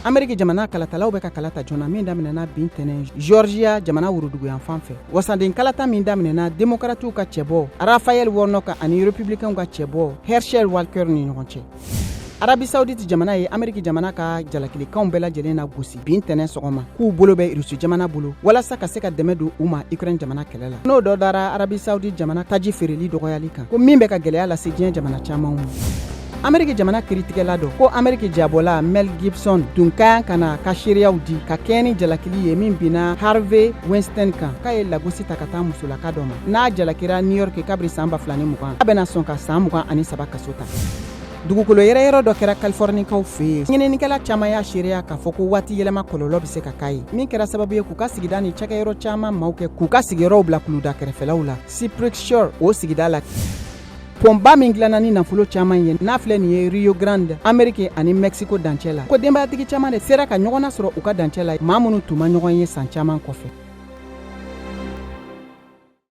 Ameriki jamana kalatalaw bɛ ka kala ta joona min daminɛna bi ntɛnɛn Georgia jamana woroduguyanfan fɛ. Wasaden kalata min daminɛna Demokaratiw ka cɛbɔ Raphael Warnock ani Republicainw ka cɛbɔ Herschel Walker ni ɲɔgɔn cɛ. Arabi Saoudite jamana ye Ameriki jamana ka jalakilikanw bɛɛ lajɛlen lagosi bi ntɛnɛn sɔgɔma k'u bolo bɛ Rusi jamana bolo walasa ka se ka dɛmɛ don u ma Ukraine jamana kɛlɛ la. N'o dɔ dara Arabi Saoudite jamana taji feereli dɔgɔyali kan ko min bɛ ka gɛlɛya lase diɲɛ jamana caman ma. Ameriki jamana kiritigɛla dɔ ko Ameriki jabɔla Mel Gibson tun ka kan ka na ka seereyaw di ka kɛɲɛ ni jalakili ye min binna Harvey Weinstein kan k'a ye lagosi ta ka taa musolaka dɔ ma n'a jalakira New York kabiri san 2020 a bɛna sɔn ka san 23 kaso ta. Dugukolo yɛrɛyɛrɛ dɔ kɛra Californikaw fɛ yen. Ɲininikɛla caman y'a seereya k'a fɔ ko waati yɛlɛma kɔlɔlɔ bɛ se ka k'a ye min kɛra sababu ye k'u ka sigida ni cakɛyɔrɔ caman maaw kɛ k'u ka sigiyɔrɔw bila kuluda kɛrɛfɛlaw la Cypress Shore o sigida la. Pɔnba min dilanna ni nafolo caman ye n'a filɛ nin ye Rio Grande, Ameriki ani Mexico dancɛ la, ko denbayatigi caman de sera ka ɲɔgɔn nasɔrɔ u ka dancɛ la, maa minnu tun ma ɲɔgɔn ye san caman kɔfɛ.